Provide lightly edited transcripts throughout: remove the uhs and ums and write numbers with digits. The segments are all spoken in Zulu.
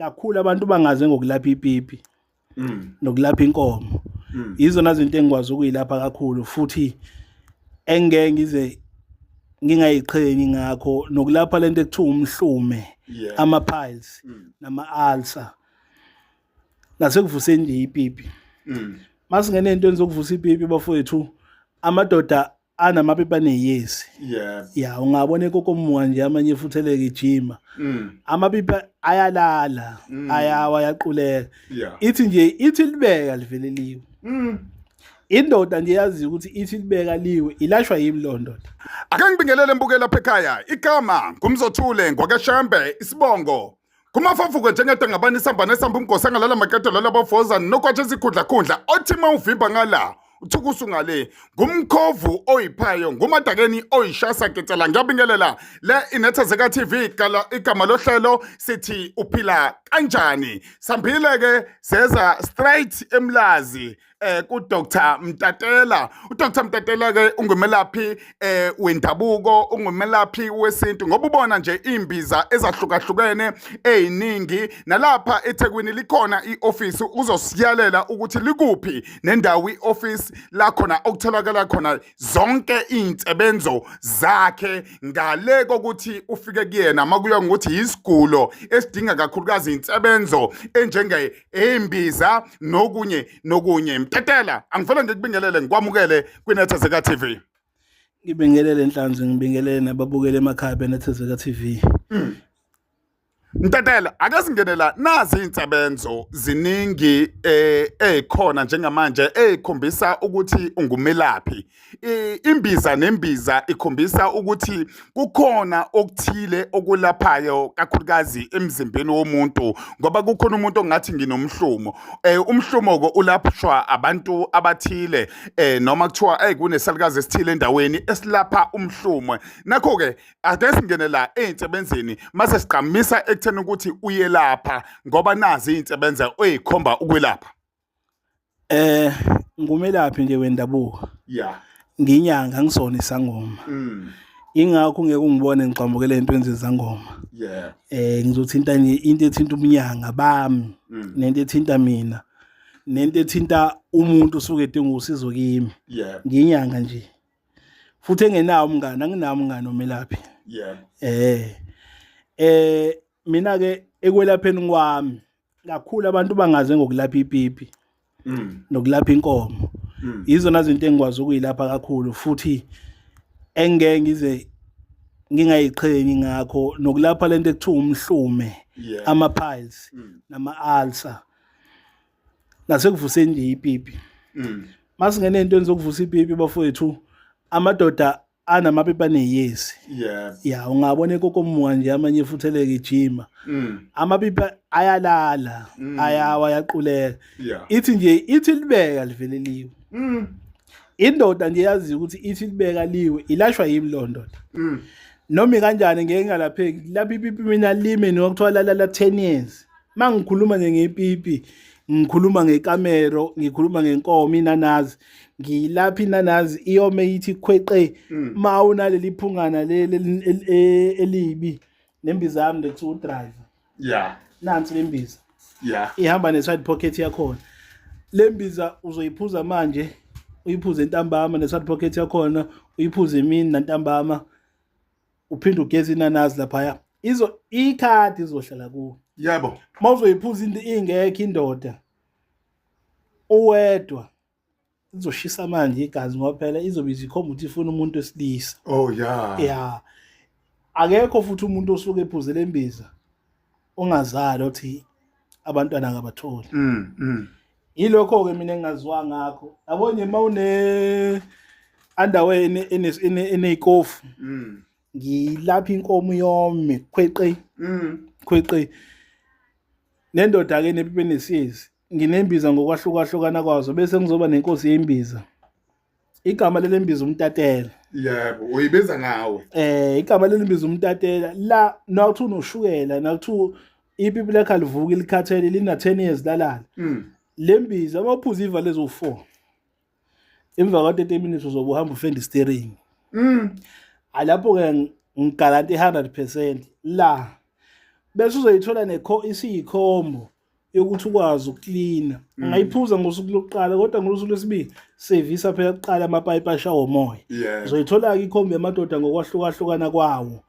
Kakhulu abantu bangaze ngokulapha ipipi nokulapha inkomo. Yizona zinto engikwazi ukuyilapha kakhulu futhi engeke ngize ngingayiqhenyi ngakho, nokulapha lento ekuthiwa umhlume, ama-piles nama-ulcer, nasekuvuseni nje ipipi. Masingene ey'ntweni zokuvusa ipipi, bafowethu, amadoda anamapipi aneyesi. Ya, ungabona ekokomuka nje, amanye futhi elegijima. Amapipi ayalala, ayawa, ayaquleka. Ithi nje ithi libeka livele liwe. Indoda nje yazi ukuthi ithi libeka liwe, ilashwa yimi leyo ndoda. Ake ngibingelele mbukela lapha ekhaya. Igama ngumzothule ngwakashembe, isibongo kumafafuke njengedangabani isamba nesamba umgosi angalala maqedelo labafoza nokwatshe isikhundlakhundla othi uma uvimba ngala uthukusu ngale ngumkhovu oyiphayo ngumadakeni oyishasa ketsela. Ngiyabingelela, le inethezeka TV, gala igama lohlelo sithi uphila kanjani. Sambile ke seza straight eMlazi ku Dr Mtatela. U Dr Mtatela ke ungumelaphi wendabuko, ungumelaphi wesintu, ngoba ubona nje imbiza ezahlukahlukene eziningi. Nalapha eThekwini likhona ioffice, uzosiyalela ukuthi likuphi nendawo ioffice la khona okutholakala khona zonke iy'nsebenzo zakhe, ngale kokuthi ufike kuyena makuya ngokuthi yisigulo esidinga kakhulukazi insebenzo enjenge imbiza nokunye nokunye. Mtetela, angifele ngikubingelele, ngikwamukele kwiNethezeka TV. Ngibingelele Nhlanzi, ngibingelele nababukeli emakhaya beNethezeka TV. Ntetela, ake singenela nazi iy'nsebenzo ziningi ey'khona njengamanje ey'khombisa ukuthi ungumelaphi. Imbiza nembiza ikhombisa ukuthi kukhona okuthile okulaphayo kakhulukazi emzimbeni womuntu, ngoba kukhona umuntu ongathi nginomhlumo. Umhlumo-ke ulaphshwa abantu abathile, noma kuthiwa hey kunesalukazi esithile endaweni esilapha umhlumo. Nakho-ke ake singene la ey'nsebenzini mase sigqamisa ekutheni ukuthi uyelapha, ngoba nazi iy'nsebenza ey'khomba ukwelapha. Ngumelaphi nje wendabuko. Nginyanga, ngisona isangoma. Ingakho ungeke ungibone ngigxambukele entweni zezangoma. Ngizothinta nje into ethinta ubunyanga bami, nento ethinta mina, nento ethinta umuntu osuke edinga usizo kimi. Nginyanga nje. Futhi engenawo umngane, anginawo umngane omelaphi. Mina ke ekwelapheni kwami kakhulu abantu bangaze ngokulapha ipipi nokulapha inkomo. Yizona zinto engikwazi ukuyilapha kakhulu futhi engeke ngize ngingayiqhenyi ngakho, nokulapha lento ekuthiwa umhlume, ama-piles nama-ulcer, nasekuvuseni nje ipipi. Masingene ey'ntweni zokuvusa ipipi, bafowethu, amadoda anamapipi aneyesi. Ya, ungabona ekokomuka nje, amanye futhi elegijima. Amapipi ayalala, ayawa, ayaquleka. Ithi nje ithi libeka livele liwe. Indoda nje yazi ukuthi ithi libeka liwe, ilashwa yimi leyo ndoda. Noma kanjani ngeke ngalapheki. Lapha ipipi mina lime noma kuthiwa lalala 10 years. Mangikhuluma nje ngepipi, ngikhuluma ngekamero, ngikhuluma ngenkomo inanazi. Ngilapha inanazi iyome ithi khweqe ma unaleli phungana leli elibi nembiza yami lekuthiwa udriver. Nansi lembiza. Ihamba ne side pocket yakhona. Lembiza uzoyiphuza manje, uyiphuze ntambama ne side pocket yakhona, uyiphuze emini nantambama. Uphinde ugeze inanazi laphaya. Izo ikhadi izohlala kuwe. Mawuzoyiphuza into ingekho indoda uwedwa, izoshisa manje igazi, ngoba phela izobe izikhomba ukuthi ifuna umuntu wesilisa. Oh yeah. Yeah. Akekho futhi umuntu osuke ephuze lembiza ongazali othi abantwana akabatholi. Yilokho ke mina engaziwa ngakho. Yabo nje mawune underwear eneyikofu. Ngilapha inkomo yome khweqe. Khweqe. Nendoda ke nepipe nesiyezi. Nginembiza ngokwahlukahlukana kwazo, bese ngizoba nenkosi yembiza. Igama lelembiza umtatela. Yebo, uyibiza ngawe. Igama lelembiza umtatela. La nawuthi unoshukela, nawuthi ipipi lakho alivuki likhathele lina 10 years lalala. Lembiza mawuphuza iva lezo 4. Emva kwa 30 minutes uzobe uhamba ufenda steering. Alapho ke ngigaranti 100% la. Bese uzoyithola nekho isiyikhombo yokuthi ukwazi ukuklina. Ungayiphuza ngosuku lokuqala kodwa ngosuku lwesibili sevisa phela kuqala amapayipi ashawa umoya. Uzoyithola-ke ikhombi yamadoda ngokwahlukahlukana kwawo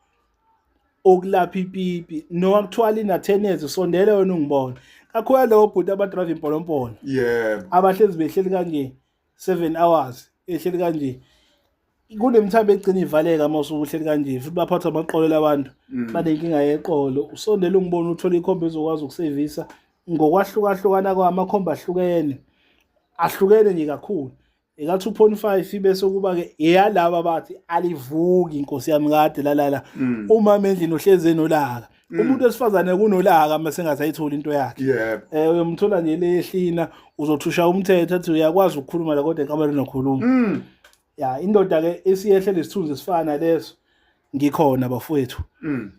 okulapha ipipi noma kuthiwa lina-tennis sondele wena ungibone kakhulu lowo bhuti abadrayiva impolompolo abahlezi behleli kanje 7 hours ehleli kanje kunemithambo egcina ivaleka uma usuke uhleli kanje futhi baphathwa amaqolo labantu banenkinga yeqolo usondele ungibone uthole ikhombi ezokwazi ukusevisa ngokwahlukahlukana kwamakhombi ahlukene ahlukene nje kakhulu eka 2.5 bese kuba ke eyalaba bathi alivuki inkosi yami kade lalala umama endlini uhlezi enolaka umuntu wesifazane kunolaka uma sengasayitholi into yakhe Yebo. Uyomthola nje lehlina uzothusha umthetho athi uyakwazi ukukhuluma la kodwa enkamereni unokhuluma. Ya indoda ke esiyehle lesithunzi esifana naleso ngikhona bafowethu.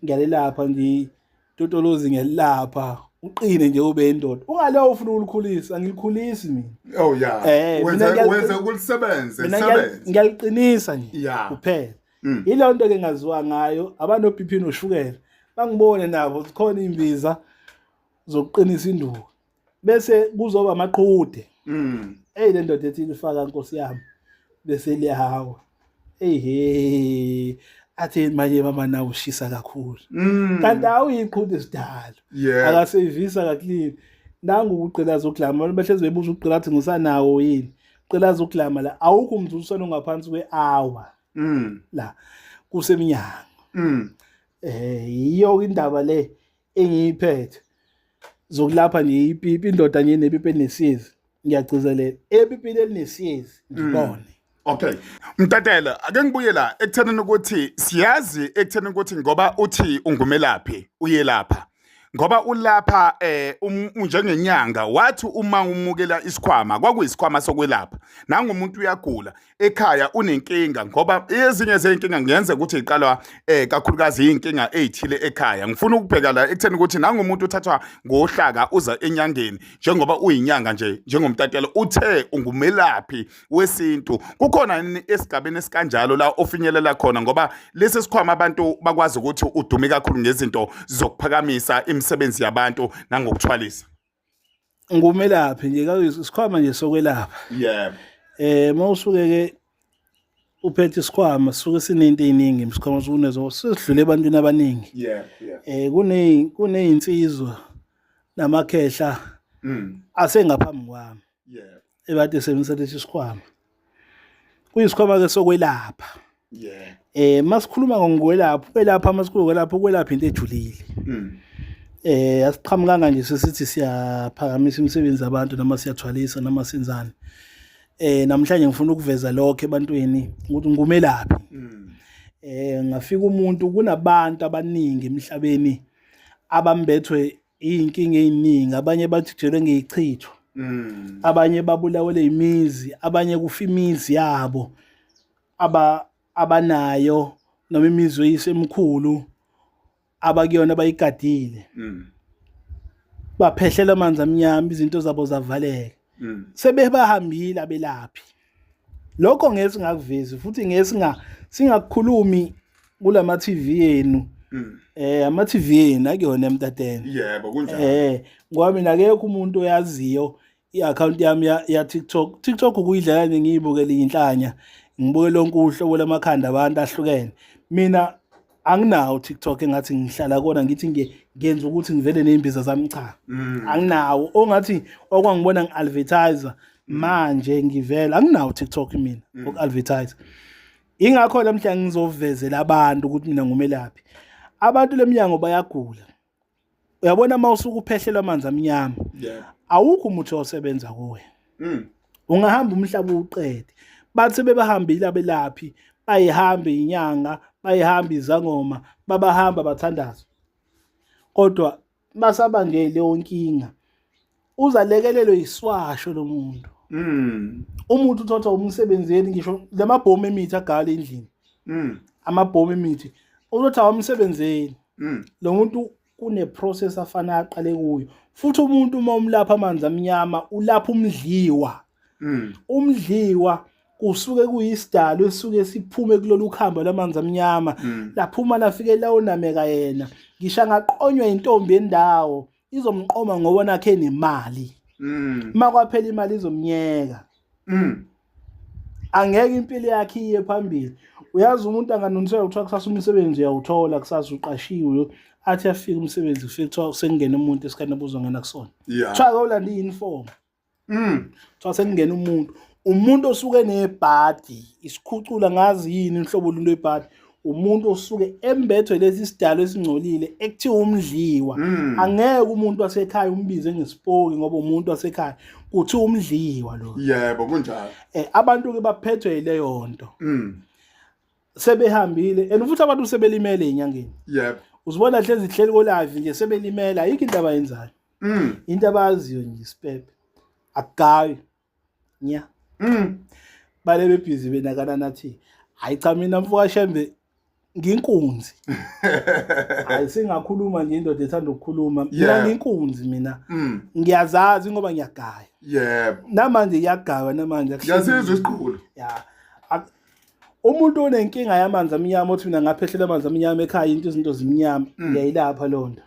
Ngiyalelapha nje totolozi ngiyalapha uqine nje ube indoda. Ungalowo ufuna ukulikhulisa angilikhulisi mina. Oh yeah. Mina Wenze wenze ukulisebenze, Mina lisebenze. ngiyaliqinisa nje kuphela. Yileyo nto ke ngaziwa ngayo abano BP noshukela bangibone nabo zikhona imbiza zokuqinisa induku bese kuzoba amaqhude. Hey le ndoda ethi ilifaka nkosi yami bese liyahawa. Hey he athi manje mama nawe ushisa kakhulu. Kanti awuyiqhude sidalo. Akasevisa kaklini. Nangu ukugqilaza uglama abantu behlezi bebuza ukugqila athi ngisanawo yini. Gqilaza uglama la awukho umzuliswano ngaphansi kwe-hour. La kusemnyango. Yiyo indaba le engiyiphethe zokulapha nje ipipi indoda nje nepipi enesiyezi ngiyagcizelela epipini elinesiyezi ngibone. Okay. Mtatela, ake ngibuye la ekuthenini ukuthi siyazi ekuthenini ukuthi ngoba uthi ungumelaphi uyelapha. Ngoba ulapha njengenyanga wathi uma umukela isikhwama kwakuyisikhwama sokwelapha. Nangumuntu uyagula ekhaya unenkinga ngoba ezinye zezinkinga ngenze ukuthi iqalwa kakhulukazi inkinga ezithile ekhaya. Ngifuna ukubheka la ekutheni ukuthi nangumuntu uthathwa ngohlaka uza enyangeni njengoba uyinyanga nje njengomtatelo uthe ungumelaphi wesintu. Kukhona yini esigabeni esikanjalo la ofinyelela khona ngoba lesi sikhwama abantu bakwazi ukuthi udume kakhulu ngezinto zokuphakamisa imisebenzi yabantu nangokuthwalisa? Ngumelaphi nje isikhwama nje sokwelapha. Yebo. Mawusuke ke uphethe isikhwama sisuke sinento eziningi isikhwama sukunezo sesidlule ebantwini abaningi. Yebo, yebo. Kunezinsizwa namakhehla asengaphambi kwami. Yebo. Ebade sebenzisa lesi sikhwama. Kuyisikhwama ke sokwelapha. Yeah. Masikhuluma ngokwelapha, ukwelapha masikhuluma ngokwelapha, ukwelapha into ejulile. Asiqhamukanga nje sesithi siyaphakamisa imisebenzi yabantu noma siyathwalisa noma senzani. Namhlanje ngifuna ukuveza lokho ebantwini ukuthi ngumelaphi. Ngafika umuntu kunabantu abaningi emhlabeni abambethwe iy'nkinga ey'ningi, abanye bathujelwe ngey'chitho, abanye babulawele imizi, abanye kufa imizi yabo abanayo noma imizi oyisemkhulu abakuyona abayigadile. Baphehlela amanzi amnyama, izinto zabo zavaleka. Sebebahambile abelaphi. Lokho ngeke singakuvezi futhi ngeke singakukhulumi kulama TV yenu. Ama TV yenu akuyona emtateni. Yebo kunjalo. Ngoba mina akekho umuntu oyaziyo i-account yami ya TikTok. TikTok ukuyidlala nje ngiyibukele inhlanya. Ngibuke lonke uhlobo lamakhanda abantu ahlukene. Mina anginawo TikTok engathi ngihlala kona ngithi ngenza ukuthi ngivele nezimbiza zami, cha. Anginawo ongathi okwangibona ngi-advertise manje ngivela anginawo TikTok mina uku-advertise. Ingakho namhlanje ngizovezela abantu ukuthi mina ngumelaphi. Abantu leminyango bayagula. Uyabona uma usuke uphehlelwa amanzi amnyama. Awukho umuthi osebenza kuwe. Ungahamba umhlaba uqede. Bathi bebahambile abelaphi, bayihambe inyanga, bayihambe izangoma, babahamba bathandaza. Kodwa basabangele leyo nkinga. Uzalekelelwe iswasho lo muntu. Umuntu uthatha umsebenzini ngisho lamabhomu emithi agala endlini. Amabhomu emithi. Uthatha umsebenzini. Lo muntu kune process afana aqale kuyo. Futhi umuntu uma umlapha amanzi amnyama ulapha umdliwa. Umdliwa kusuke kuyisidalo esuke siphume kulolu khamba lamanzi amnyama. Laphuma lafike lawonameka yena. Ngisho angaqonywa intombi yendawo izomqoma ngoba nakhe nemali. Uma kwaphela imali izomnyeka. Angeke impilo yakhe iye phambili. Uyazi umuntu anganuniseka kuthiwa kusasa umsebenzi uyawuthola kusasa uqashiwe athi afike umsebenzi kufike kuthiwa sekungena umuntu esikhathini obuzongena kusona. Kuthiwa kawulanda i-uniform. Kuthiwa sekungena umuntu. Umuntu osuke nebhadi, isikhucula ngazi yini inhlobo lunto ebhadi. Umuntu osuke embethwe lesi sidalo esingcolile ekuthiwa umdliwa. Angeke umuntu wasekhaya umbize ngesipoki ngoba umuntu wasekhaya kuthiwa umdliwa lo. Yebo kunjalo. Abantu ke baphethwe yileyo nto. Sebehambile and futhi abantu sebelimele enyangeni. Yebo. Uzibona hlezi hleli kolive nje sebelimele ayikho into abayenzayo. Into abaziyo nje isipepe. Akugayi. Nya. Bale bebhizi benakana nathi hayi cha mina mfoka Shembe nginkunzi. Hayi singakhuluma nje indoda ethanda ukukhuluma. Mina nginkunzi mina. Ngiyazazi ngoba ngiyagaya. Yebo. Namanje ngiyagaya namanje. Ngiyasizwa isiqhulo. Ya. Umuntu onenkinga yamanzi amnyama othi mina ngaphehlela amanzi amnyama ekhaya into izinto zimnyama ngiyayilapha leyo nto.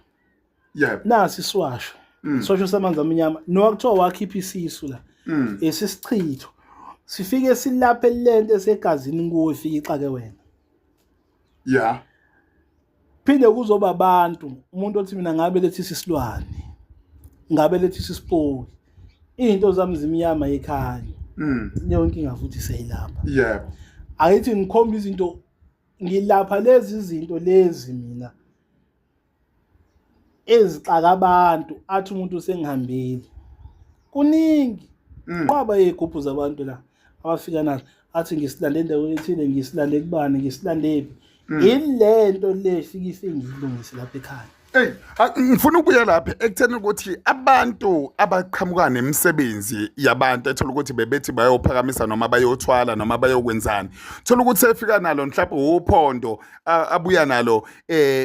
Yebo. Nasi iswasho. Iswasho samanzi amnyama noma kuthiwa wakhipha isisu la. Esisichitho. Sifike silaphe lento esegazini kuwe ifike ixake wena. Yeah. Phinde kuzoba abantu umuntu othi mina ngabe lethi isilwane. Ngabe lethi isipoki. Izinto zami zimnyama ekhaya. Leyo nkinga futhi seyilapha. Yebo. Ayithi ngikhomba izinto ngilapha lezi zinto lezi mina. Ezixaka abantu athi umuntu sengihambile. Kuningi. Qwaba yegubhu zabantu la abafika nazo athi ngisilande endaweni ethile ngisilande kubani ngisilande phi. Ilento le fike ife ngiyilungise lapha ekhaya. Hey, ngifuna ukuya lapha ekutheni ukuthi abantu abaqhamuka nemisebenzi yabantu ethola ukuthi bebethi bayophakamisa noma bayothwala noma bayokwenzani. Thola ukuthi sefika nalo mhlawumbe uphondo abuya nalo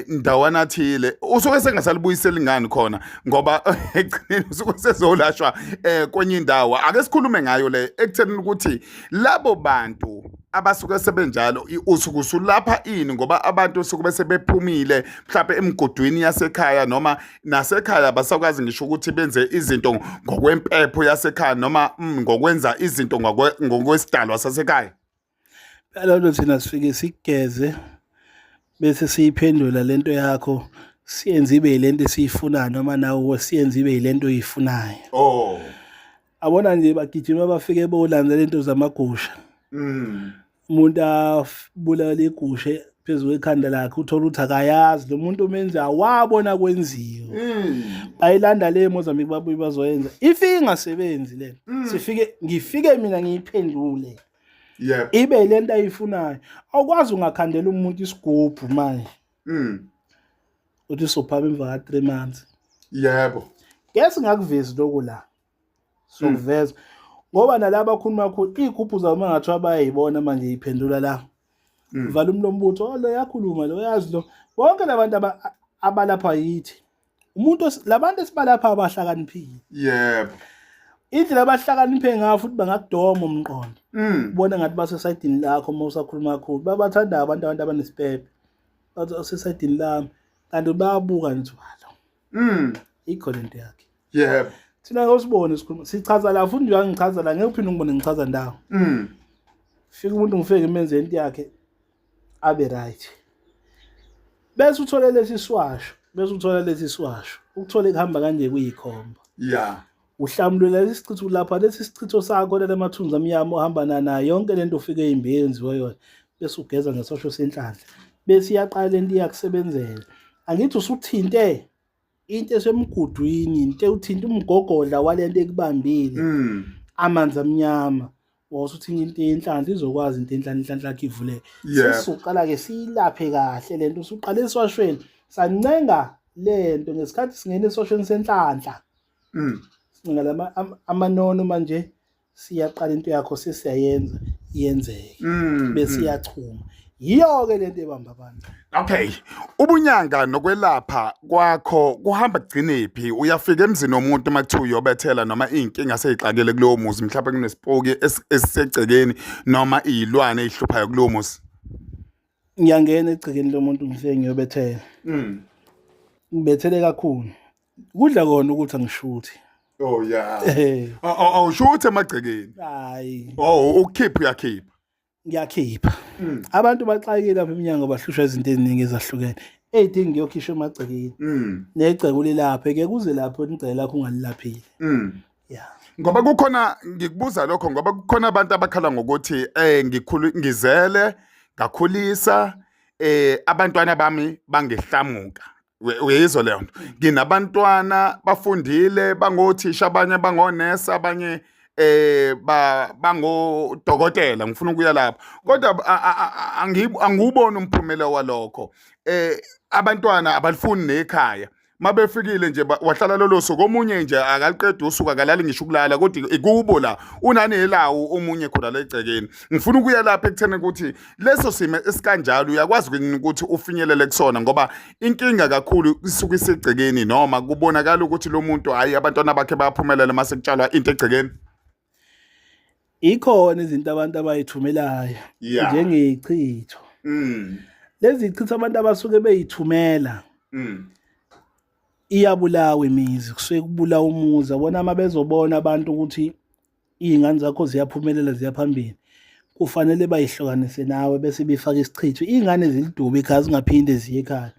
ndawana thile usuke sengasalibuyiseli ngani khona ngoba ekugcineni usuke sezolashwa kwenye indawo. Ake sikhulume ngayo le ekutheni ukuthi labo bantu abasuke sebenjalo usuke usulapha ini ngoba abantu usuke bese bephumile mhlawumbe emgodweni yasekhaya noma nasekhaya basakwazi ngisho ukuthi benze izinto ngokwempepho yasekhaya noma ngokwenza izinto ngokwesidalwa sasekhaya. Lento thina sifike sigeze bese siyiphendula lento yakho siyenze ibe lento esiyifunayo noma nawe siyenze ibe lento oyifunayo. Oh. Abona nje bagijima bafike bolanda lento zamagusha. Umuntu abulala igusha phezulu ekhanda lakhe uthola ukuthi akayazi lo muntu umenza wabona kwenziwa. Bayilanda le Mozambique babuye bazoyenza. If ingasebenzi le sifike ngifike mina ngiyiphendule. Yebo. Ibe lento ayifunayo. Awukwazi ungakhandela umuntu isigubhu manje. Uthi sophama emva ka 3 months. Yebo. Ngeke singakuvezi lokho la. Sokuveza. Ngoba nalaba akhuluma kakhulu igubhu zabo mangathiwa bayayibona manje iphendula la. Vala umlomo uthi oh lo yakhuluma lo yazi lo. Bonke labantu abalapha yithi. Umuntu labantu esibalapha abahlakaniphile. Yebo. Indlela abahlakaniphe ngayo futhi bangakudoma umqondo. Ubona ngathi basesayidini lakho uma usakhuluma kakhulu. Babathanda abantu abanesipepe. Bathi usesayidini lami kanti bayabuka nje walo. Ikho lento yakhe. Yebo. Thina ngosibone sikhuluma sichaza la futhi nje ngichaza la ngeke uphinde ungibone ngichaza ndawo. Fika umuntu ngifike ngimenze into yakhe abe right. Bese uthole lesi siwasho, bese uthola lesi siwasho. Ukuthole kuhamba kanje kuyikhomba. Yeah. Uhlambulela lesi sichitho lapha lesi sichitho sakho lamathunzi amnyama ohamba nayo yonke lento ufike imbi yenziwe yona bese ugeza ngesosho senhlanhla. Bese iyaqala lento iyakusebenzela. Angithi usuthinte into esemgudwini, into uthinta umgogodla walento ekubambile. Amanzi amnyama. Wasuthi into yenhlanhla izokwazi into yenhlanhla inhlanhla yakhe ivuleke. Sesizoqala ke siyilaphe kahle lento usuqala esiwashweni sancenga lento ngesikhathi singena esiwashweni senhlanhla. Sincenga lama amanono manje siyaqala into yakho sesiyayenza iyenzeke. Bese iyachuma. Yiyo ke lento ebamba abantu. Okay. Ubunyanga nokwelapha kwakho kuhamba kugcinephi? Uyafika emzini womuntu uma kuthiwa uyobethela noma iy'nkinga seyixakile kulowo muzi, mhlawumbe kunesipoki esisegcekeni noma iy'lwane ey'hluphayo kulowo muzi. Ngiyangena egcekeni lomuntu ngifike ngiyobethela. Ngibethele kakhulu. Kudla kona ukuthi angishuthi. Oh yeah. Awushuthi emagcekeni. Hayi. Oh ukukhipha uyakhipha. Ngiyakhipha. Abantu baxakile lapha eminyango bahlushwa izinto eziningi ezahlukene. Ey'dingi kuyokhishwa emagcekeni. Negceke ulilaphe ke kuze lapho igceke lakho ungalilaphile. Yeah. Ngoba kukhona ngikubuza lokho ngoba kukhona abantu abakhala ngokuthi ngikhulu ngizele ngakhulisa abantwana bami bangihlamuka. Uyayizwa leyo nto. Nginabantwana bafundile bangothisha abanye bangonesi abanye bangodokotela ngifuna ukuya lapho. Kodwa angiwuboni umphumela walokho. Abantwana abalifuni nekhaya. Mabefikile nje wahlala lolo suku omunye nje akaliqedi usuku akalali ngisho ukulala kodwa ikubo la unanelawo omunye khona la egcekeni. Ngifuna ukuya lapha ekutheni ukuthi leso simo esikanjalo uyakwazi ukuthi ufinyelele kusona ngoba inkinga kakhulu isuke isegcekeni noma kubonakala ukuthi lo muntu hayi abantwana bakhe bayaphumelela mase kutshalwa into egcekeni. Ikhona izinto abantu abayithumelayo njengeyichitho. Lezi zichitho abantu abasuke beyithumela iyabulawa imizi, kusuke kubulawa umuzi. Yabona uma bezobona abantu ukuthi iy'ngane zakho ziyaphumelela ziya phambili, kufanele bayihlukanise nawe bese befaka isichitho. Iy'ngane zilidube ikhaya zingaphinde ziye ekhaya.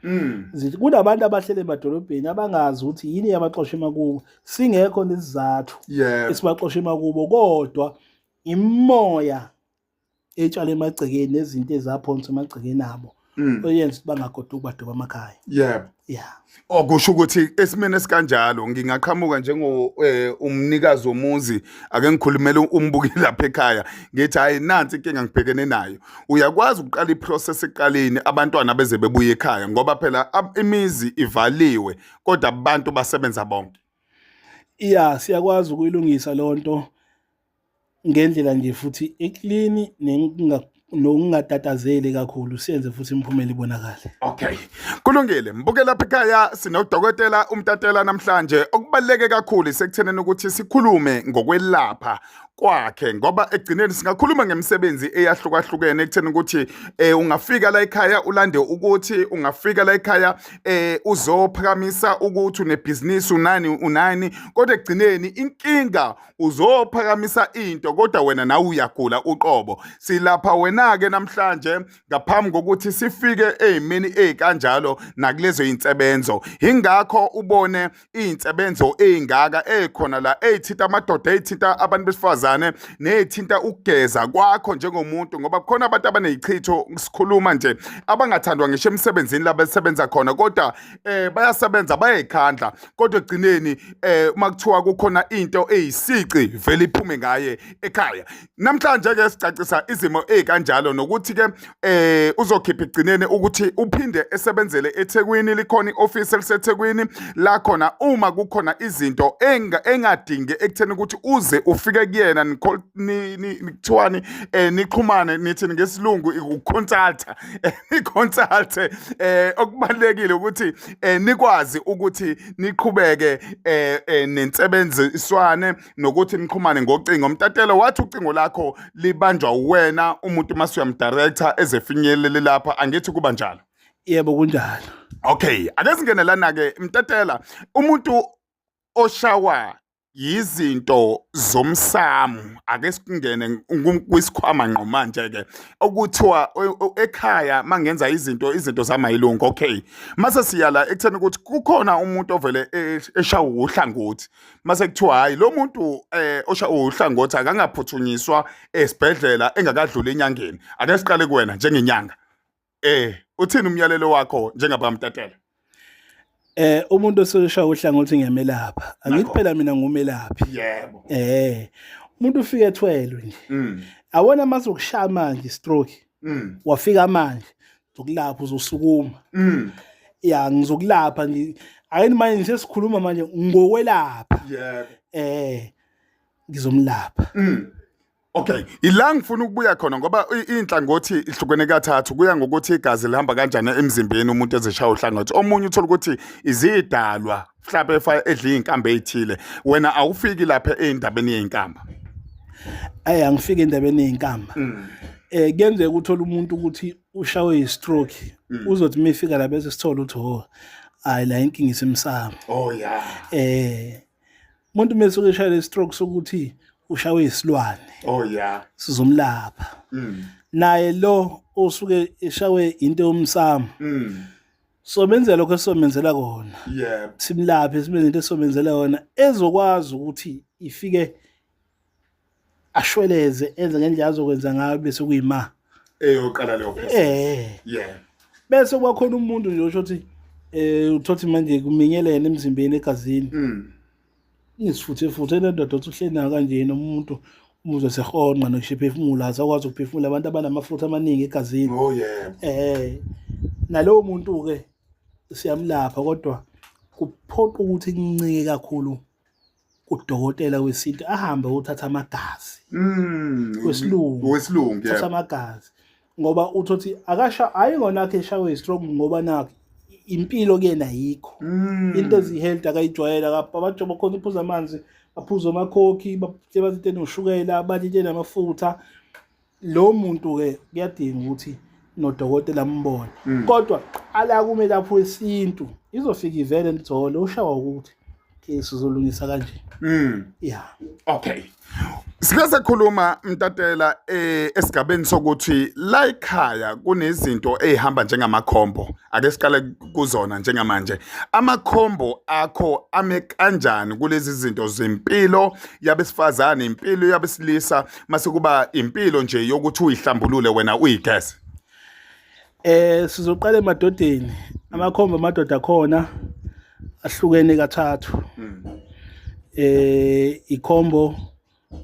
Zithi kunabantu abahlele emadolobheni abangazi ukuthi yini yabaxosha emakubo, singekho nesizathu esibaxosha emakubo, kodwa imimoya etshala emagcekeni nezinto ezaphonswa emagcekeni abo oyenza ukuthi bangagoduki badoba amakhaya. Yebo. Yeah. Okusho ukuthi esimeni esikanjalo ngingaqhamuka njengo umnikazi womuzi ake ngikhulumele umbuki lapha ekhaya ngithi hayi nansi inkinga ngibhekene nayo. Uyakwazi ukuqala iprocess ekuqaleni abantwana beze bebuye ekhaya ngoba phela imizi ivaliwe kodwa abantu basebenza bonke. Yeah, siyakwazi ukuyilungisa lonto ngendlela nje futhi eclean nokungatatazeli kakhulu, siyenze futhi imiphumela ibonakale. Okay. Kulungile. Mbuke lapha ekhaya sinodokotela uMtatela namhlanje. Okubaluleke kakhulu isekutheneni ukuthi sikhulume ngokwelapha kwakhe ngoba ekugcineni singakhuluma ngemisebenzi eyahlukahlukene ekutheni ukuthi ungafika la ekhaya ulande ukuthi ungafika la ekhaya uzophakamisa ukuthi unebhizinisi unani unani kodwa ekugcineni inkinga uzophakamisa into kodwa wena nawe uyagula uqobo. Silapha wena ke namhlanje ngaphambi kokuthi sifike ezimeni ezikanjalo nakulezo insebenzo. Ingakho ubone iy'nsebenzo ey'ngaka ey'khona la ey'thinta amadoda, ey'thinta abantu besifazane ney'thinta ukugeza kwakho njengomuntu, ngoba kukhona abantu abaney'chitho sikhuluma nje abangathandwa ngisho emsebenzini la besebenza khona, kodwa bayasebenza bayayikhandla, kodwa ekugcineni uma kuthiwa kukhona into eyisici vele iphume ngaye ekhaya. Namhlanje ke sicacisa izimo ezikanjalo nokuthi ke uzokhipha ekugcineni ukuthi uphinde esebenzele eThekwini, likhona ioffice eliseThekwini la khona uma kukhona izinto engadingi ekutheni ukuthi uze ufike kuyena nikuthiwani nixhumane nithi ngesilungu uconsulta niconsult okubalekile ukuthi nikwazi ukuthi niqhubeke nensebenziswane nokuthi nixhumane ngocingo. Mtatelo wathi ucingo lakho libanjwa uwena umuntu mase uyamdirector ezefinyelele lapha, angithi kuba njalo? Yebo kunjalo. Okay, ake singene lana ke Mtatela, umuntu oshawa yizinto zomsamo, ake singene kwisikhwama ngqo manje ke okuthiwa ekhaya mangenza izinto zamayilungu. Okay, mase siyala ekutheni ukuthi kukhona umuntu ovele eshawa uhlangothi, mase kuthiwa hayi lo muntu oshawa uhlangothi akangaphuthunyiswa esibhedlela engakadluli enyangeni. Ake siqale kuwena njengenyanga, uthini umyalelo wakho njengabaMtatela? Umuntu oseshawa uhlangothi ngiyamelapha. Angithi phela mina ngumelaphi. Yebo. Umuntu ufike ethwelwe nje. Awona mazokushaya manje stroke. Wafika manje uzokulapha uzosukuma. Ya ngizokulapha nje. Ayini manje sesikhuluma manje ngokwelapha. Yebo. Ngizomlapha. Okay, ila ngifuna ukubuya khona ngoba inhlangothi ihlukene kathathu, kuya ngokuthi igazi lihamba kanjani emzimbeni umuntu ezeshaya uhlangothi. Omunye uthola ukuthi izidalwa mhlawumbe efa edla iy'nkambi ey'thile, wena awufiki lapha ey'ndabeni yey'nkamba. Ayi angifiki endabeni yey'nkamba. Kuyenzeka uthola umuntu ukuthi ushawe yi-stroke, uzothi uma efika la bese sithola ukuthi ho Hayi, la inkinga isemsamo. Oh yeah. Umuntu mesuke eshayela stroke sokuthi ushawe isilwane. Oh yeah. Sizomlapha. Naye lo osuke eshawe into yomsamo. Somenzela lokho esomenzela kona. Simlaphe, simenze into esomenzela yona ezokwazi ukuthi ifike ashweleze, enze ngendlela azokwenza ngayo bese kuyima eyoqala leyo process. Bese kuba khona umuntu nje osho ukuthi uthothi manje kuminyelene emzimbeni, egazini. Isifuthe futhe le ndoda othi uhleli nayo kanje nomuntu umuzwe sehonqa nokushiphefumula, asakwazi ukuphefumula, abantu abanamafutha amaningi egazini. Oh yeah. Nalowo muntu ke siyamlapha, kodwa kuphoqa ukuthi kuncike kakhulu kudokotela wesintu, ahambe uthatha amagazi. Wesilungu. Wesilungu. Uthatha amagazi ngoba uthothi akasha ayingona akhe eshawe stroke, ngoba nakho impilo kuyena ayikho. Into ezihealthy akayijwayela, abajoba khona uphuza amanzi, baphuza amakhokhi, bathi into enoshukela, bathi into enamafutha. Lo muntu ke kuyadinga ukuthi nodokotela ambone. Kodwa qala kumelaphi wesintu, izofika ivele nithole ushawa ukuthi ke sizolungisa kanje. Yeah. Okay. Sike sakhuluma, Mtatela, esigabeni sokuthi la ekhaya kunezinto ezihamba njengamakhombo. Ake siqale kuzona njengamanje. Amakhombo akho ame kanjani kulezi zinto zempilo yabesifazane, impilo yabesilisa, mase kuba impilo nje yokuthi uyihlambulule wena uyigeze? Sizoqala emadodeni. Amakhombo amadoda khona ahlukene kathathu. Ikhombo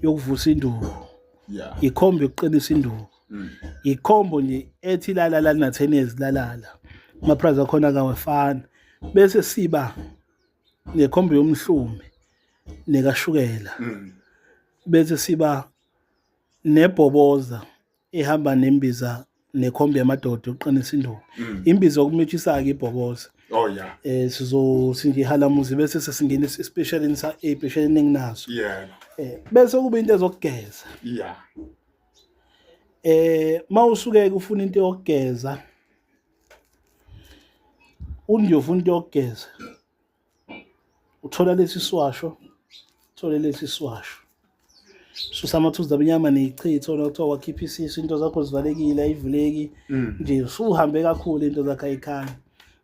yokuvusa induku. Ikhombo yokuqinisa induku. Ikhombo nje ethi la la nathenezi lalala. Ama price akhona akawafani. Bese siba nekhombo yomhlume nekashukela. Bese siba nebhoboza ehamba nembiza nekhombi yamadoda yokuqinisa induku. Imbiza okumithisa-ke ibhoboza. Oh yeah. Sizothi nje ihalamuzi bese sesingena especialini sa especialini enginazo. Bese kuba into ezokugeza. Mawusuke ufuna into yokugeza, unje ufuna into yokugeza, uthola lesi siwasho, uthole lesi siwasho. Susa amathuzu amnyama neyichitho lokuthiwa wakhipha isisu, into zakho zivalekile, ayivuleki. Nje usuhambe kakhulu, into zakho ayikhanya.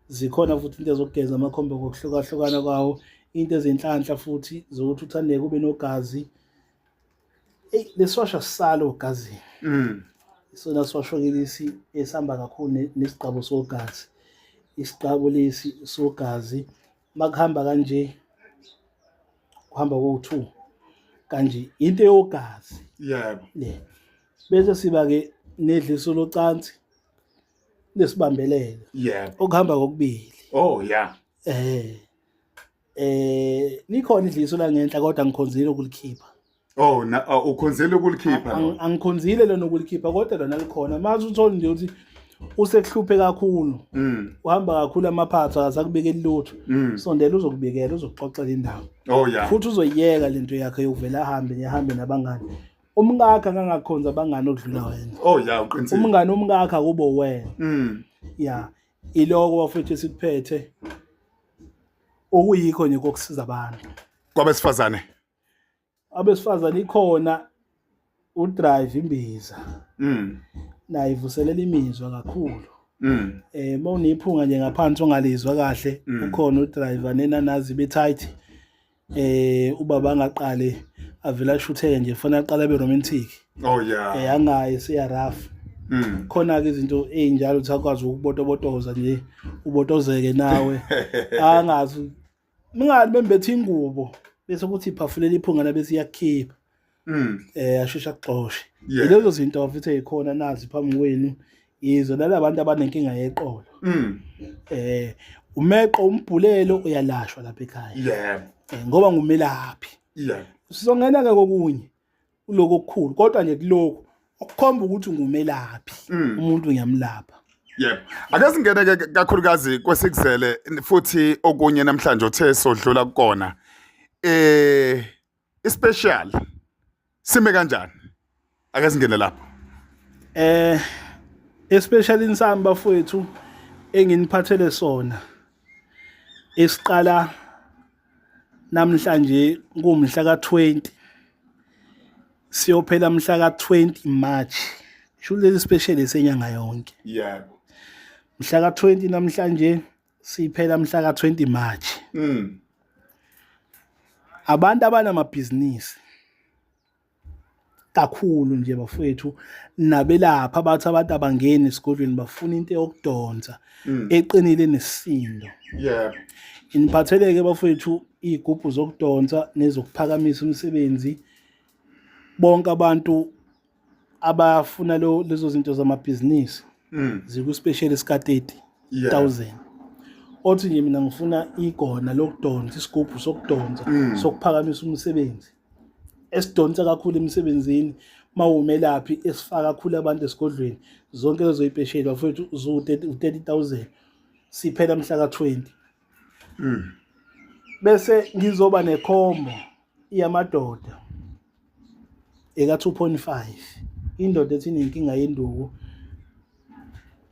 Zikhona futhi into ezokugeza, amakhombo ngokuhlukahlukana kwawo, into ezinhlanhla futhi zokuthi uthandeke ube nogazi. Eyi, lesiwasho asisalo ogazini. Isona siwasho ke lesi esihamba kakhulu nesigqabo sogazi. Isigqabo lesi sogazi makuhamba kanje, kuhamba kowu-2 kanje, into yogazi. Le. Bese siba ke nedliso locansi lesibambelelo. Okuhamba kokubili. Oh yeah. Likhona idliso la ngenhla kodwa ngikhonzile ukulikhipha. Oh, na ukhonzile ukulikhipha lo. Angikhonzile lona ukulikhipha, kodwa lona likhona. Manje uthola nje ukuthi usekuhluphe kakhulu. Uhamba kakhulu amaphatha, akasakubikeli lutho. Sondela uzokubikela, uzokuxoxela indaba. Oh yeah. Futhi uzoyiyeka lento yakhe yokuvela ahambe nehambe nabangani. Umkakhe angangakhonza abangani okudlula wena. Oh yeah, uqinisile. Umngani umkakhe akubo wena. Yeah. Iloko bafethu esikuphethe okuyikho nje kokusiza abantu. Kwabesifazane. Abesifazane ikhona udrive imbiza. Nayo ivuselela imizwa kakhulu. Mawunephunga nje ngaphansi ongalizwa kahle, ukhona udriver nenanazi be tight. Ubaba angaqale avela ashutheke nje, fanele aqale abe romantic. Oh yeah. Angayi siya rough. Khona ke izinto ezinjalo ukuthi akwazi ukubotobotoza nje, ubotozeke nawe. Angazi ningathi bembethe ingubo bese kuthi iphafulela iphunga la bese iyakhipha. Asheshe akuxoshe. Lezo zinto futhi ezikhona nazi phambi kwenu, yizo nalabantu abanenkinga yeqolo. Umeqo umbhulelo uyalashwa lapha ekhaya. Ngoba ngumelaphi. Sizongena ke kokunye kuloko okukhulu, kodwa nje kuloko okukhomba ukuthi ngumelaphi, umuntu ngiyamlapha. Yebo. Ake singene ke kakhulukazi kwesikuzele futhi okunye namhlanje othe sodlula kukona. Special sime kanjani? Ake singene lapho. Especially insami bafowethu enginiphathele sona. Esiqala namhlanje kumhla ka-20 siyophela mhla ka-20 March. Sho leli special esenyanga yonke. Yebo. Mhla ka-20 namhlanje siphela mhla ka-20 March. Abantu abanamabhizinisi kakhulu nje bafowethu nabelapha bathi abantu abangeni esigodlweni bafuna into yokudonsa eqinile nesisindo. Yebo. Iniphatheleke bafowethu iy'gubhu zokudonsa nezokuphakamisa umsebenzi. Bonke abantu abafuna lezo zinto zamabhizinisi ziku-special sika 30,000. Othi nje mina ngifuna igona lokudonsa, isigubhu sokudonsa, sokuphakamisa umsebenzi, esidonsa kakhulu emsebenzini mawumelaphi, esifaka kakhulu abantu esigodlweni, zonke lezo ipesheli bafowethu zu-30,000, siphela mhla ka-20. Bese ngizoba nekhombo yamadoda eka 2.5, indoda ethi inenkinga yenduku,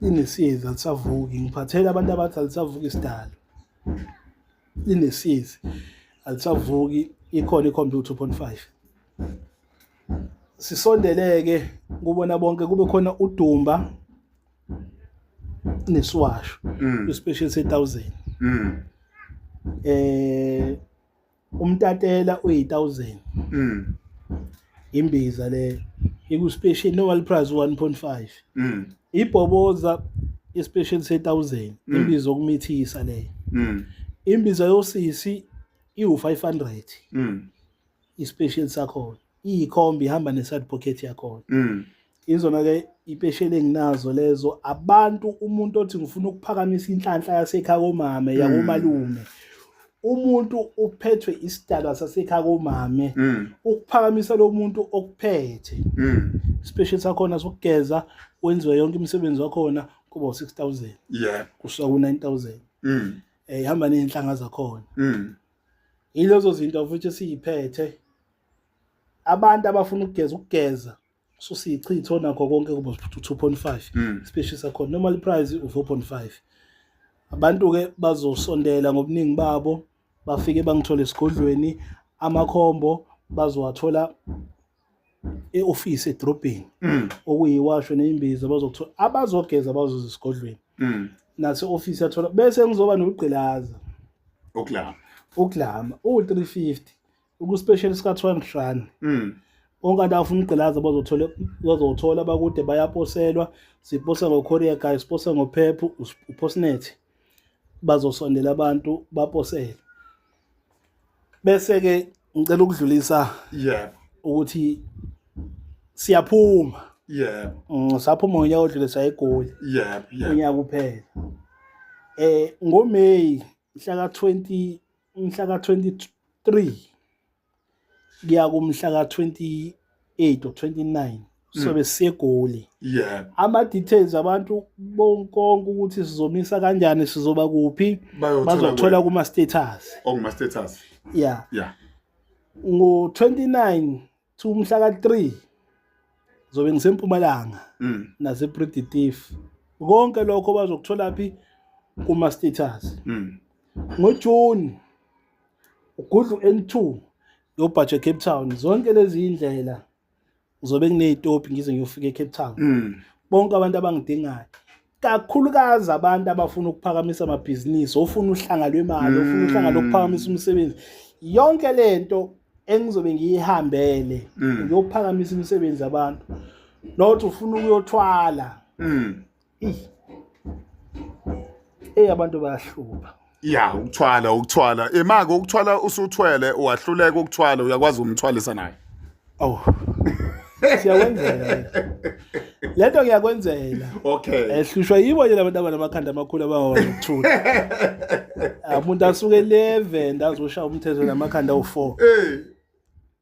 inesiyezi, alisavuki. Ngiphathela abantu abathi alisavuki isidalo, inesiyezi, alisavuki. Ikhona ikhombo u-2.5. Sisondeleke kubona bonke, kube khona udumba nesiwasho i-special se-1000. Umtatela uyi-1000. Imbiza le iku-special normal price 1.5. Ibhoboza i-special se-1000, imbiza yokumithisa leyo. Imbiza yosisi iwu-500. I-special sakhona iyikhombi, ihamba ne-side pocket yakhona. Izona-ke ipesheli enginazo lezo. Abantu, umuntu othi ngifuna ukuphakamisa inhlanhla yasekhaya komame, yakomalume, umuntu uphethwe isidalwa sasekhaya komame, ukuphakamisa lo muntu okuphethe, special sakhona sokugeza, wenziwe yonke imisebenzi wakhona, kuba u-6000 kusuka ku-9000. Ihamba ney'nhlanga zakhona. Yilezo zinto futhi esiyiphethe. Abantu abafuna ukugeza, ukugeza susiyichitho nakho konke, kuba 2.5. Special sakhona, normal price u-4.5. Abantu-ke bazosondela ngobuningi babo, bafike bangithole esigodlweni. Amakhombo bazowathola e-ofisi edrobheni, okuyiwasho ney'mbiza bazokuthola. Abazogeza bazoza esigodlweni nase-ofisi yathola. Bese ngizoba nokugqilaza Ukulama. Ukulama uwu-350, uku-special sika-200 rand. Bonke abantu abafuna ukugqilaza bazothola, bazothola. Abakude bayaposelwa, siposa ngo-courier guy, siposa ngoPep, uPostnet. Bazosondela abantu baposele. Bese-ke ngicela ukudlulisa ukuthi siyaphuma. Saphuma ngonyaka odlule, saya eGoli. Yebo yebo Unyaka uphela ngoMay mhla ka-20, mhla ka-23 kuya kumhla ka-28 or 29 sobe siseGoli. Ama-details abantu bonke ukuthi sizomisa kanjani, sizoba kuphi, Bayothola bazothola kwena. kuma-status. Okuma status. Yeah. Ngo-29 to mhla ka-3 zobe ngisempumalanga nase-Predictive. Konke lokho bazokuthola phi? Kuma-status. NgoJune ugudlu N2 yobhaje Cape Town, zonke lezi indlela ngizobe nginey'topi ngize ngiyofika eCape Town. Bonke abantu abangidingayo, kakhulukazi abantu abafuna ukuphakamisa amabhizinisi, ofuna uhlanga lwemali, ofuna uhlanga lokuphakamisa umsebenzi, yonke lento engizobe ngiyihambele ngiyophakamisa imisebenzi abantu, not ufuna ukuyothwala. Ey, abantu bayahlupha. Ya, ukuthwala, ukuthwala. Imake ukuthwala, usuthwele wahluleka ukuthwala, uyakwazi umthwalisa naye. Oh. Siyakwenzela. Lento ngiyakwenzela. Ehlushwa yibo nje labantu abanamakhanda amakhulu abangakwazi ukuthula. Umuntu asuke 11 azoshaya umthetho namakhanda awu4. Hey.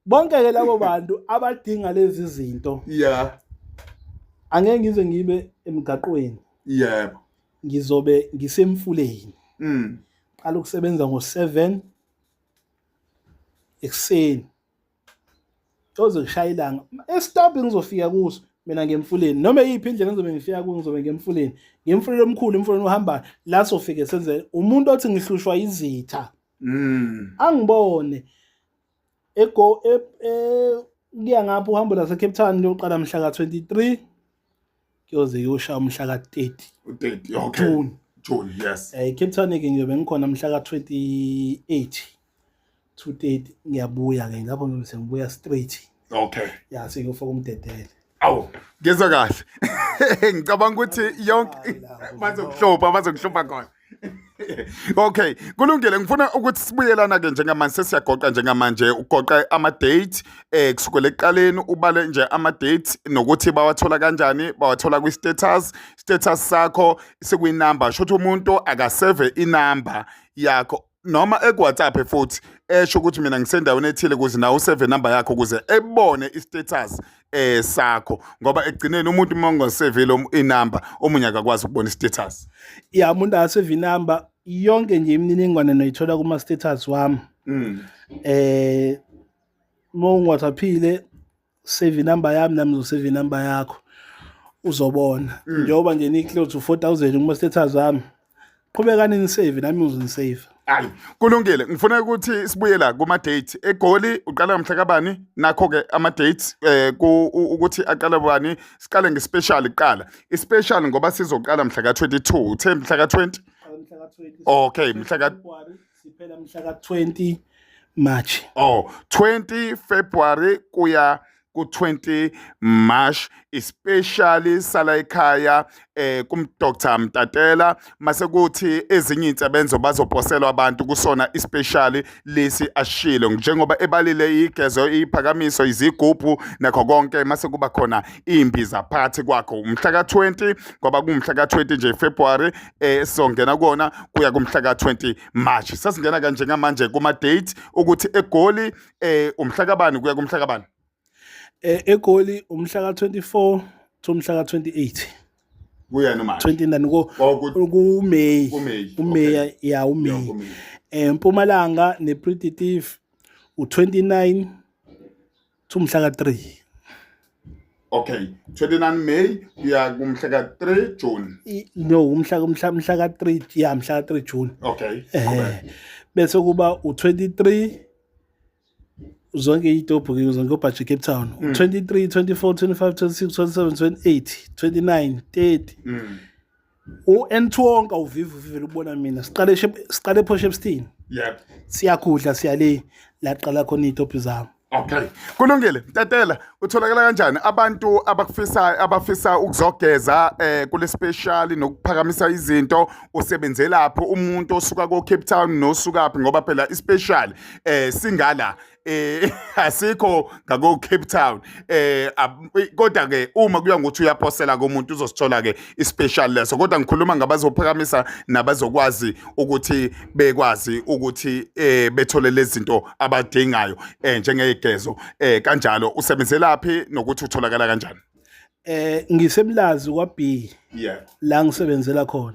Bonke ke labo bantu abadinga lezi zinto. Angeke ngize ngibe emgaqweni. Ngizobe ngisemfuleni. Qala ukusebenza ngo7 ekuseni. Toze kushaya ilanga. Estop ngizofika kuso. Mina ngemfuleni noma eyiphi indlela engizobe ngifika kuyo, ngizobe ngemfuleni, ngemfuleni omkhulu, emfuleni ohambayo la sofike senze. Umuntu othi ngihlushwa izitha angibone ego kuya ngapha. Uhambo lase Cape Town luyoqala mhla ka-23 kuyoze kuyoshaya umhla ka-30. 30, okay. June. June, yes. Cape Town ke ngiyobe ngikhona mhla ka-28 to 30. Ngiyabuya ke lapho, ngiyobe sengibuya straight. Ya, sengiyofaka umdedele. Awu, ngizwa kahle. Ngicabanga ukuthi yonke bazokuhlupha, bazokuhlupha khona. Okay, kulungile. Ngifuna ukuthi sibuyelana ke njengamanje, sesiyagoqa njengamanje, ugoqa ama date kusukela ekuqaleni, ubale nje ama dates nokuthi bawathola kanjani, bawathola kwi status, status sakho sikuyinamba, shothi umuntu akasave inamba yakho noma eku-WhatsApp futhi esho ukuthi mina ngisendaweni ethile, ukuze nawe usave number yakho ukuze ebone i-status sakho, ngoba ekugcineni umuntu uma ungasevile inamba, omunye akakwazi ukubona i-status. Ya, umuntu akasave inamba. Yonke nje imininingwane noyithola kuma status wami. Uma ungi-WhatsAppile, save inamba yami, nami ngizosave inamba yakho, uzobona. Njengoba nje ni-close to 4000 kuma status wami, qhubekani nisave, nami ngizonisave. Hayi, kulungile. Ngifuna ukuthi sibuye la kuma date. EGoli uqala ngomhla kabani? Nakho ke ama dates ku ukuthi aqala bani? Siqale nge-special kuqala. I-special ngoba sizoqala mhla ka22. Uthe mhla ka20? Mhla ka-20. Okay, mhla ka February, siphela mhla ka-20 March. Oh, 20 February kuya ku-20 March, especially sala ekhaya kum Dr Mtatela, mase kuthi ezinye insebenzo bazoposelwa abantu kusona especially lesi ashilo, njengoba ebalile igezo, iphakamiso, izigubhu nakho konke, mase kuba khona imbiza phakathi kwakho umhla ka-20, ngoba kumhla ka-20 nje February sizongena kuona kuya kumhla ka-20 March. Sasingena kanje ngamanje kuma date ukuthi eGoli umhla kabani kuya kumhla kabani? EGoli umhla ka-24 to umhla ka-28. Kuya noma 29 ko Oh, kuMay. kuMay. uMay, ya, uMay. Yeah, kuMay. Mpumalanga nePreditive u29 to umhla ka3. Okay, 29 May kuya kumhla ka-3 June. No, umhla ka3, ya, mhla ka3 June. Bese kuba u23 zonke izitobhu ke, zonke obhaje Cape Town, 23, 24, 25, 26, 27, 28, 29, 30. U-N2 wonke awuvivi, uvivele ukubona mina. Siqale ePort Shepstone. Siyakhudla, siyale laqala khona iy'tobhi zami. Okay. Kulungile. Mtatela, utholakala kanjani abantu abakufisa, abafisa ukuzogeza kule special nokuphakamisa izinto, usebenzelaphi umuntu osuka ko Cape Town nosuka phi, ngoba phela i-special singala asikho ngako Cape Town, kodwa ke uma kuya ngokuthi uyaphosela komuntu uzosithola ke i-special leso, kodwa ngikhuluma ngabazophakamisa nabazokwazi ukuthi bekwazi ukuthi bethole lezi zinto abadingayo njengezigezo kanjalo, usebenzelaphi nokuthi utholakala kanjani? Ngisemlazi kwa B. La ngisebenzela khona,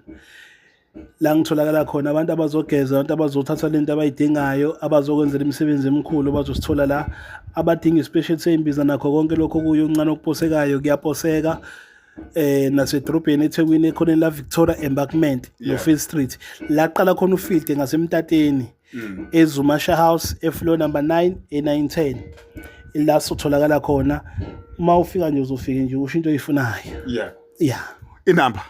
la ngitholakala khona. Abantu abazogeza, abantu abazothatha lento abayidingayo, abazokwenzela imisebenzi emikhulu bazosithola la. Abadinga i-special seyimbiza nakho konke lokho kuyo okuncane okuposekayo kuyaposeka nasedrobheni eThekwini, ekhoneni la Victoria Embankment no Field Street, la qala khona uField ngasemtateni, eZumasha House, e-floor number 9 e910, la sotholakala khona. Uma ufika nje, uzofika nje usho into oyifunayo. Yeah. Inamba?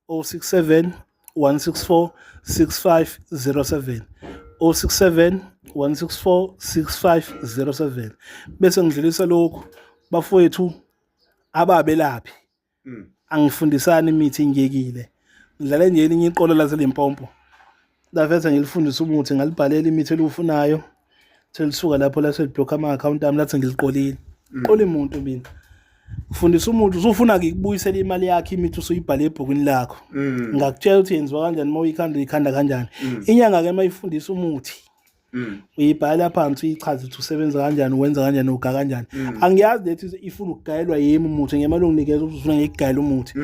067 164 6507, 067 164 6507. Bese ngidlulisa lokhu, bafowethu ababelaphi, angifundisani imithi, ngiyekile. Ngidlale nje elinye iqolo laseLimpopo, lafetha ngilifundisa umuthi, ngalibhalela imithi eliwufunayo, selisuka lapho lase-block ama-account ami, lathi ngiliqolile. Qola umuntu mina ufundisa umuntu, usufuna ngikubuyisela imali yakho, imithi usuyibhale ebhukwini lakho. Ngakutshela ukuthi yenziwa kanjani, uma uyikhanda uyikhanda kanjani. Inyanga-ke uma ifundisa umuthi, uyibhala phansi, uyichaze ukuthi usebenza kanjani, wenza kanjani, uga kanjani. Angiyazi lethi ifuna ukugayelwa yimi umuthi ngemali onginikeza ukuthi ufuna ngikugayela umuthi.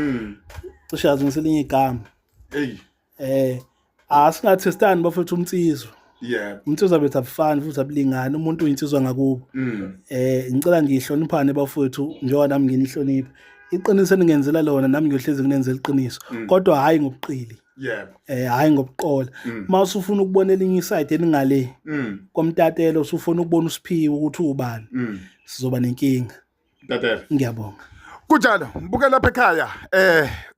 Cishe yazi ngiselinye igama. Hey. Asingathestani bafethu, umnsizwa. Umnsizwa bethu abufani futhi abulingani, umuntu uyinsizwa ngakubo. Ngicela ngihloniphane bafowethu njengoba nami nginihlonipha. Iqiniso eningenzela lona nami ngiyohlezi nginenzela iqiniso. Kodwa hayi ngobuqili. Yebo. Hayi ngobuqola. Uma usufuna ukubona elinye iside elingale komtatelo, usufuna ukubona uSiphiwe ukuthi ubani, sizoba nenkinga. Mtatelo. Ngiyabonga. Kunjalo, mbuke lapha ekhaya.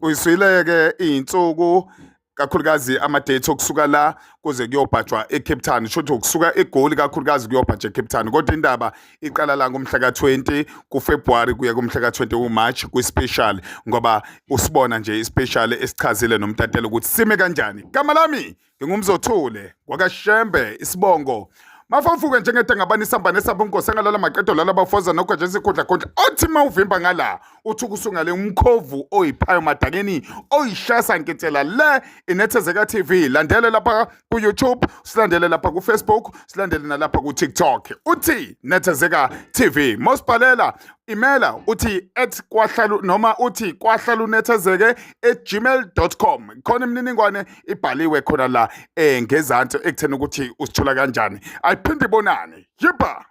Uyiswile-ke iy'nsuku kakhulukazi ama-date okusuka la kuze kuyobhajwa eCape Town, shuthi ukusuka eGoli kakhulukazi kuyobhajwa eCape Town, kodwa indaba iqala la ngomhla ka-20 kuFebruary kuya kumhla ka-20 uMarch kwi-special, ngoba usibona nje i-special esichazile nomtatelo ukuthi sime kanjani. Gama lami ngingumzothule kwakaShembe, isibongo mafafuke njengedangabani isamba nesamba umgosi engalala maqedo lala bafoza nogwaja isikhundla khundla othi uma uvimba ngala uthi ukusungale umkhovu oyiphayo madakeni oyishasa nketsela le inethezeka TV. Landele lapha ku-YouTube, silandele lapha ku-Facebook, silandele nalapha ku-TikTok, uthi Nethezeka TV. Mosibhalela imela uthi at kwahlalu noma uthi kwahlalunethezeke at gmail.com. Khona imininingwane ibhaliwe khona la ngezansi ekutheni ukuthi usithola kanjani. Ayiphinde ibonane. Yiba.